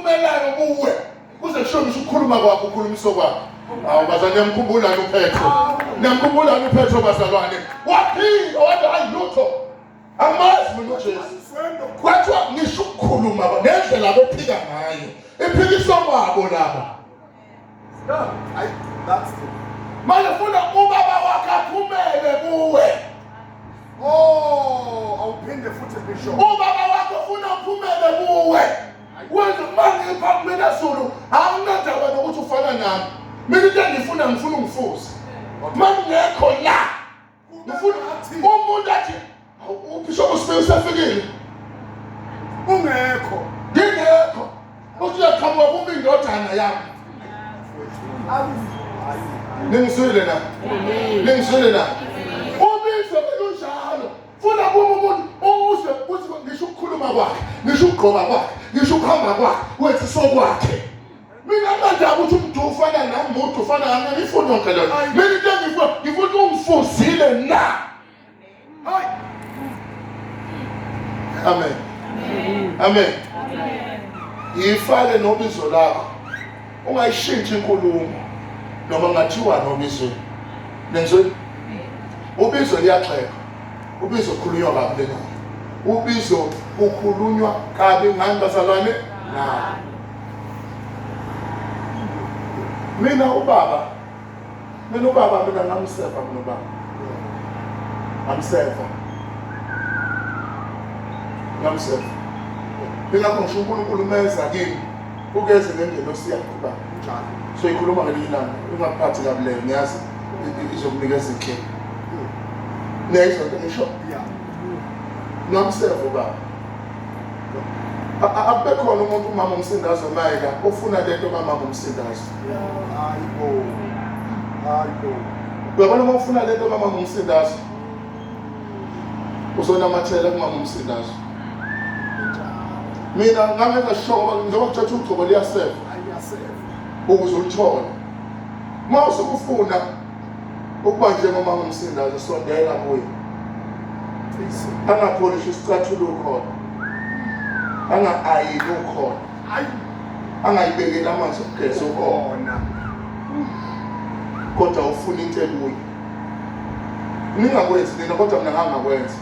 aphumelayo kuwe kuze kusho ngisho ukukhuluma kwakho ukhulumiso kwakho. Awu bazalwane, niyamkhumbulani uPetro? Niyamkhumbulani uPetro bazalwane? Waphika wathi hayi lutho. Angimazi mina uJesu. Kwathiwa ngisho ukukhuluma ngendlela abephika ngayo. Iphikiswa kwabo laba. Manje funa ubaba wakhe aphumele kuwe. Oh, awuphinde futhi Bishop. Ubaba wakho ufuna uphumele kuwe. Wenza mangipha mina Zulu, anginandaba nokuthi ufana nami. Mina into engifuna ngifuna ungifuze. Mangekho la. Ngifuna umuntu athi uBishop uSibiya usefikile. Ungekho. Ngingekho. Uthi uyaqhamuka kuma indodana yami. Ningizwile na? Ningizwile na? Ubizo belunjalo. Funa kuma umuntu uzwe ukuthi ngisho ukukhuluma kwakhe, ngisho ukugqoka kwakhe, ngisho ukuhamba kwakhe, wenza sokwakhe. Mina nginandaba ukuthi umuntu ufana nami, umuntu ufana nami, angifuni yonke leyo. Mina into engifuna, ngifuna ukuthi ungifuzile na? Hayi. Amen. Amen. Yifake nobizo lakho. Ungayishintshi inkulumo noma ngathiwa nobizweni. Nenzweni? Ubizo liyagxekwa. Ubizo khulunywa kabi lena. Ubizo kukhulunywa kabi ngani bazalwane? Na. Mina ubaba mina ubaba mina ngamseva mina ubaba ngamseva ngamseva ingakho ngisho uNkulunkulu meza kimi ukeze ngengelosi yakhe ubaba Njalo. so ikhuluma ngelinye ilanga ungakuphathi kabi leyo ngiyazi izokunikeza inkinga niyayizwa into ngisho Yeah. ngamseva ubaba Akube khona umuntu umama umsindazo mayela ofuna lento kamama umsindazo. Hayibo. Hayibo. Uyabona uma ufuna lento kamama umsindazo uzonamathela kumama umsindazo. Mina ngangenza sure ngoba njengoba kuthatha ugcobo liyaseva Ayaseva. ukuze ulithole. Uma usukufuna ukuba njengomama umsindazo sondela kuye. Angapholishi isicathulo ukhona. Anga-ayini ukhona. Angayibekeli amanzi okugeza ukhona. Kodwa ufuna into ekuye. Ningakwenzi nina kodwa mina ngangakwenza.